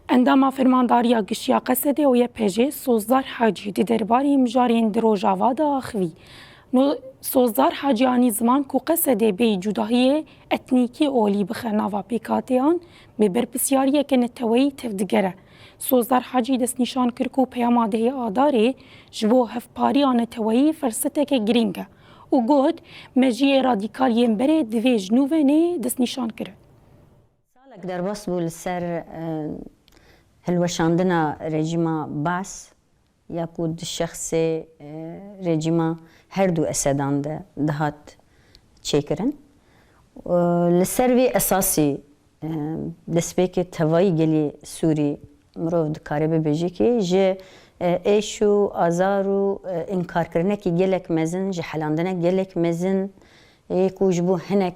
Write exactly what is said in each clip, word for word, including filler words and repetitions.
Endama Fermandariya Giştî ya Qesedê û Y P G Sozdar Hacî di derbarê mijarên di Rojava de axivî. No-, Sozdar Hacî anî ziman ku Qesedê bêyî cudahiyê etnîkî olî bixe nava pêkhateyan, bi berpirsyariyeke neteweyî tevdigere. Sozdar Hacî destnîşan kir ku peyama dehê Adarê ji bo hevpariya neteweyî ferseteke girîng e û got, mejiyê radîkal yên berê divê ji nû ve nê destnîşan kirin. Salek derbas bû li ser, e, hilweşandina rejîma Baas ya ku di şexsê, e, rejîma her du Esedan de dihat çêkirin. E, li ser vê esasî, e, destpêkê tevayî gelî Sûrî mirov dikare bibêje ki ji, e, êş û azar û, e, înkarkirinekî gelek mezin, ji helandinek gelek mezin, ê ku ji bo hinek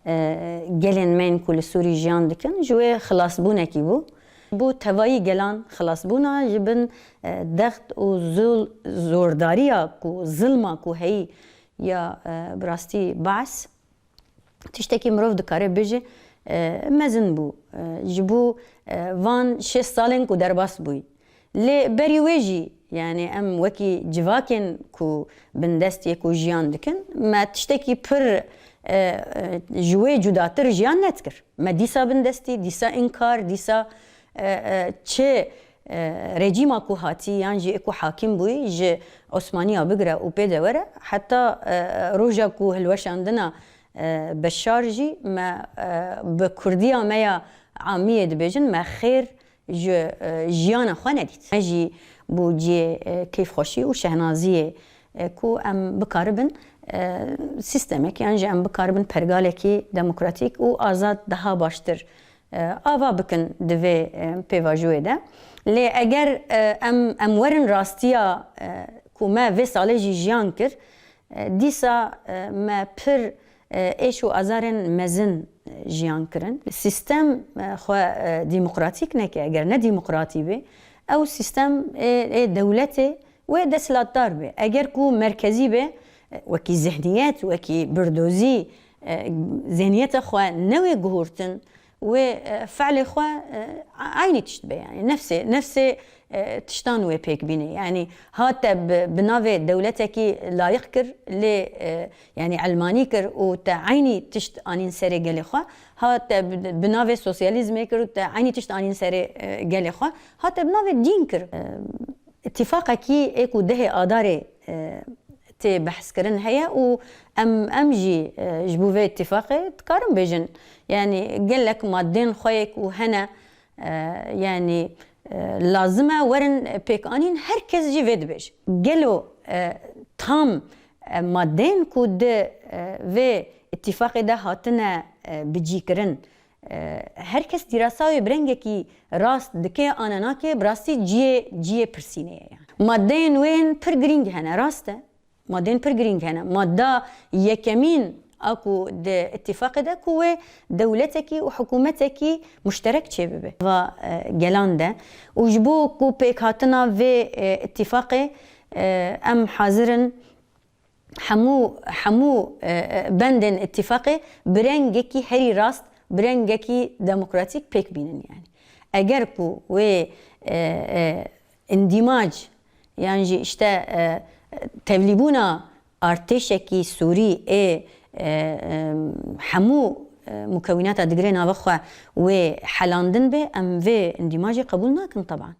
e, gelên me yên ku li Sûrî jiyan dikin, ji wê xilasbûnekî bû. Bo tevayî gelan xilasbûna ji bin, e, dext û zul-, zordariya ku, zilma ku heyî ya, e, bi rastî Baas, tiştekî mirov dikare bêje, e, mezin bû. E, ji bo, e, van şêst salên ku derbas bûyî. Lê berî wê jî, yanî em wekî civakên ku bindest yê ku jiyan dikin, me tiştekî pir, e, e, ji wê cudatir jiyan nedikir. Me dîsa bindestî, dîsa înkar, dîsa, e, e, çi, e, rejîma ku hatî yan jî ê ku hakîm bûyî, ji Osmaniya bigire û pê de were, heta, e, roja ku hilweşandina, e, Beşar jî me, e, bi kurdiya me ya amiyê dibêjin, me xêr ji, e, jiyana xwe nedît. Me jî bû cihê, e, keyfxweşî û şehnaziyê, e, ku em bikaribin, e, sîstemek yan jî em bikaribin pergalekî demokratîk û azad daha baştir, e, ava bikin di vê, e, pêvajoyê de. Lê eger, e, em, em werin rastiya, e, ku me vê salê jî jiyan kir, e, dîsa, e, me pir, e, êş û azarên mezin, e, jiyan kirin. Sîstem, e, xwe, e, demokratîk neke, eger ne demokratî bê, ew sîstem ê, ê dewletê wê desthilatdar bê. Eger ku merkezî be, e, wekî zihniyet, wekî birdozî, e, zihniyeta xwe newê guhurtin, wê, e, fe'lê xwe, e, eynî tişt be, yanî nefsê, nefsê, e, tiştan wê pêk bîne. Yanî ha te bi, bi navê dewletekî layiq kir, lê, e, yanî elmanî kir û te eynî tişt anîn serê gelê xwe, ha te bi, bi navê sosyalîzmê kir û te eynî tişt anîn serê, e, gelê xwe, ha te bi navê dîn kir. E, îtîfaqekî ê ku dehê Adarê, e, tê behskirin heye û em, em jî, e, ji bo vê îtîfaqê dikarin bêjin. Yanî gelek madeyên xwe yê ku hene, e, yanî, e, lazim e werin pêkanîn, her kes jî vê dibêje. Gelo, e, tam, e, madeyên ku di, e, vê îtîfaqê de hatine, e, bicîkirin, e, her kes dîrasa wê bi rengekî rast dike an nake, bi rastî cihê, cihê pirsînê ye yani. Madeyên wê yên pir girîng hene, rast e. Madeyên pir girîng hene. Madda yekemîn a ku di îtîfaqê de ku wê dewletekî û hikûmetekî muşterek çêbibe. Va, e, gelan de. Û ji bo ku pêkhatina vê, e, îtîfaqê, e, em hazir in hemû, hemû, e, e, bendên îtîfaqê bi rengekî herî rast, bi rengekî demokratîk pêk bînin yani. Eger ku wê, e, e, îndîmac yan jî işte, e, tevlîbûna artêşekî Sûrî ê, e, e, hemû, e, mukewînata digirê nava xwe wê helandin be, em vê îndîmacê qebûl nakin teban.